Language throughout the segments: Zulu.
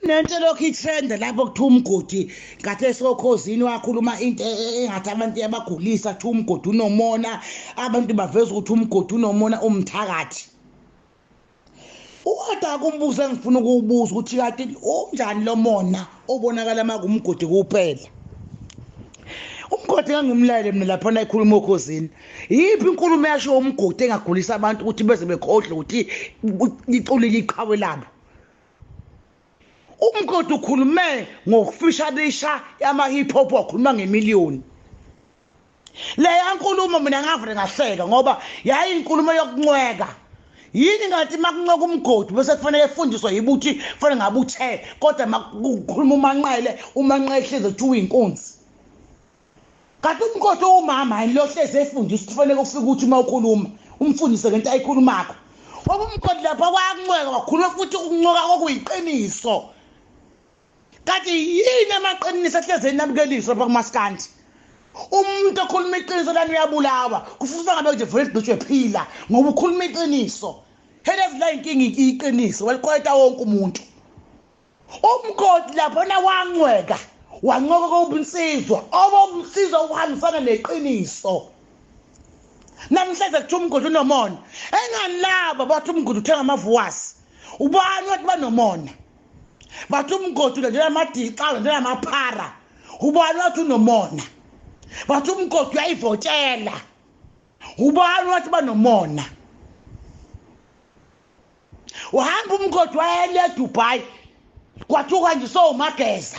Nento lokhu i-trend lapho kuthiwa umgodi ngathi esokhozini wakhuluma into engathi abantu iyabagulisa, kuthiwa umgodi unomona, abantu baveza ukuthi umgodi unomona umthakathi. Ukodwa kumbuzo engifuna ukuwubuza ukuthi kanti unjani lo mona obonakala uma kumgodi kuphela. Umgodi ngangimlayele mina lapha nayikhuluma okhozini. Yiphi inkulumo eyasho umgodi engagulisa abantu ukuthi beze bekhohlwe ukuthi liculile iqhawe labo? Umgodi ukhulume ngokufishanisha ama-hip hop, wakhuluma ngemiliyoni. Leya nkulumo mina ngavele ngahleka ngoba yayinkulumo yokuncweka. Yini ngathi makuncweka umgodi bese kufanele efundiswe yibuthi kufanele ngabe uthe, kodwa makukhuluma uManqele, uManqele hlezi ethi uyinkunzi. Kanti umgodi uwumama yini lo hlezi efundisa kufanele ufike ukuthi uma ukhuluma umfundise ngento ayikhulumakho. Ngoba umgodi lapha wancweka wakhuluma futhi ukuncoka okuyiqiniso. Kanti yini amaqiniso ahlezi enabukeliswa lapha kumaskandi? Umuntu okhuluma iqiniso lana uyabulawa, kufuze ngabe nje vele ligqitshwe phila ngoba ukhuluma iqiniso. Helezi la inkinga iqiniso waliqweta wonke umuntu. Umgodi lapha na wancweka, wancoka kobunsizwa, obunsizwa uhambisana neqiniso. Namhlanje kuthiwa umgodi unomona. Engani laba bathi umgodi uthenga amavuwasi. Ubani wathi banomona? Bathi umgodi ulandela amadixa, ulandela amaphara. Ubani wathi unomona? Bathi umgodi uyayivotela. Ubani wathi banomona? Uhamba umgodi wayele eDubai, kwathiwa nje sowumageza,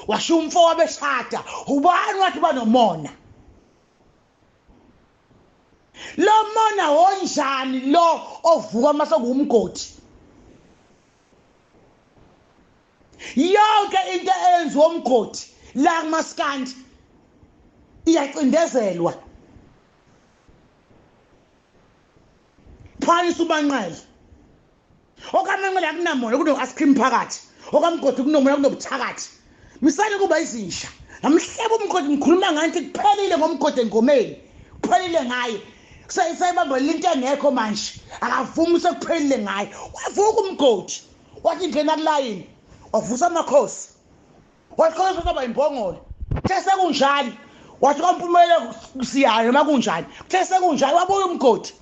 washiya umfowabo eshada. Ubani wathi banomona? Lo mona wonjani lo ovuka mase kuwumgodi? Yonke into eyenziwa umgodi la kumaskandi iyacindezelwa. Phansi uManqele. OkaManqele akunamona, kuno-ice cream phakathi. OkaMgodi kunomona, kunobuthakathi. Misani kuba izinja. Namhlaba umgodi ngikhuluma ngathi kuphelile ngomgodi engomeni. Kuphelile ngaye. Seyibambelela into engekho manje. Akavumi sekuphelile ngaye. Wavuka umgodi. Wathi ngena kulayini. Wavusa amakhosi. Waqala kwaba imbongolo. Kuthe sekunjalo. Wathi kwaMpumelelo siyayo noma kunjani. Kuthe sekunjalo wabuya umgodi.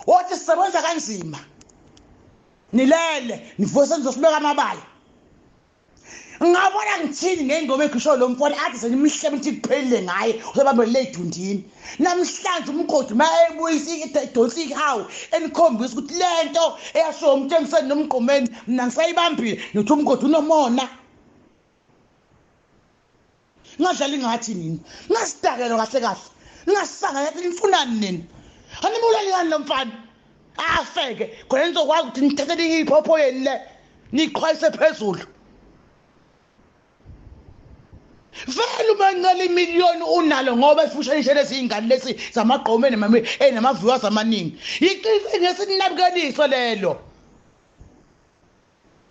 Wathi sisebenza kanzima. Nilele, nivuse nizosibeka amabala. Ngabona ngithini ngengoma ekhishwa lo mfana athi senimhlebe ukuthi kuphelile ngaye usebambelele edundini. Namhlanje umgodi mayebuyisa idonsa ihawu enikhombisa ukuthi lento eyashiwo uMtshengiseni noMgqumeni mina ngisayibambile, ngithi umgodi unomona. Ngadlala ingathi nini? Ngasidakelwa kahle kahle. Ngasanga yathi nifunani nini? Animulali ngani lo mfana? Afeke khona nizokwazi ukuthi nithathele i-hip hop yenu le niqhwayise phezulu. Vele uManqele imiliyoni unalo ngoba efushanishe lezi ingane lezi zamagqome namaviewers amaningi. Iqiniso ngesinabukeliso lelo.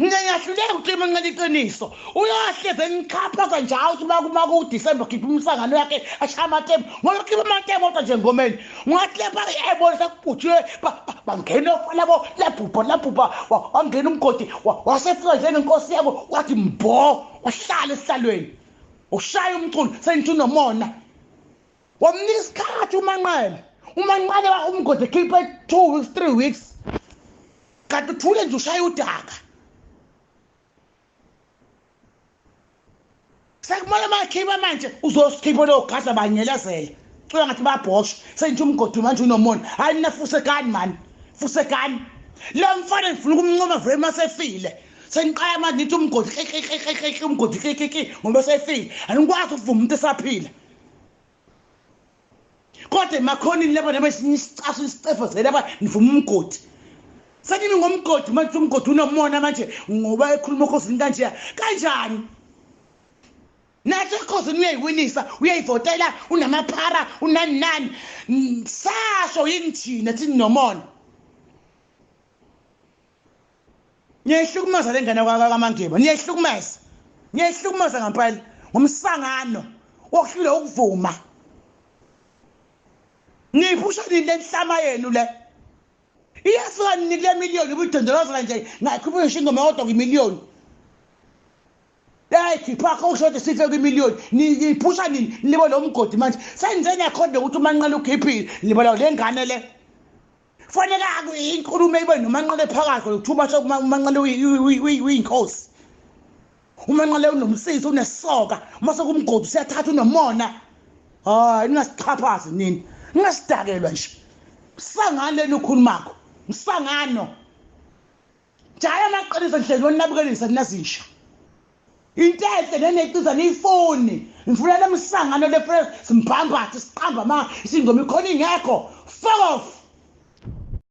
Ngiyahluleka ukuthi uManqele iqiniso. Uyahleze enikhapha kanjalo ukuthi uma ku-December khipha umsangano wakhe ashaya amatemu. Ngoba khipha amatemu kodwa nje engomeni. Ungathi lapha ebona sekubhujiwe bangena ofana bo labhubha labhubha wangena umgodi wasefika njengenkosi yabo wathi mbo wahlala esihlalweni. Ushaya umculo sengithi unomona. Wamnika isikhathi uManqele. uManqele umgodi khipha 2 weeks 3 weeks. Kanti uthule nje ushaya udaka. Sekumele makhipha manje uzosikhipha lo gaza banyelezela. Cela ngathi babhosha sengithi umgodi manje unomona. Hayi nina fusekani man. Fusekani. Lo mfana ngifuna ukumncoma vele masefile. Sengiqala manje ngithi umgodi khe umgodi khe ngoba sefile. Angikwazi ukuvuma umuntu esaphila. Kodwa emakhonini lapha noma esinye isicaso isicefozela lapha nivuma umgodi. Senimi ngomgodi manje umgodi unomona manje ngoba ekhuluma okhosini kanje kanjani? Nathi ekhosini uyayiwinisa, uyayivotela, unamaphara, unani nani. Sasho yini thina thini nomona? Niyayihlukumeza le ngane kaMangema, niyayihlukumeza. Niyayihlukumeza ngempela ngomsangano wokuhlula ukuvuma. Niyiphusha nini le nhlama yenu le? Iyafika nini kule miliyoni ubudondolozela nje ngayikhupha ngisho ingoma eyodwa kwimiliyoni. Hey khipha kusho sife kwimiliyoni niphusha nini nibo lo mgodi manje senze niyakhonda ukuthi uManqele ukhiphile nibola le ngane le. Fanele inkulumo ibe noManqele phakathi lokuthiwa basho uManqele uyinkosi. UManqele unomsisi unesoka mase kumgodi usiyathatha unomona. Hayi ningasixhaphazi nini. Ningasidakelwa nje. Msangano leni ukhulumakho. Msangano. Jaya amaqiniso nje lonabukelisa ninazinsha. Into enhle neneqiza niyifuni. Ngifuna lemsangano le fresh simphambathe siqamba ma isingoma ikhona ingekho. Fuck off.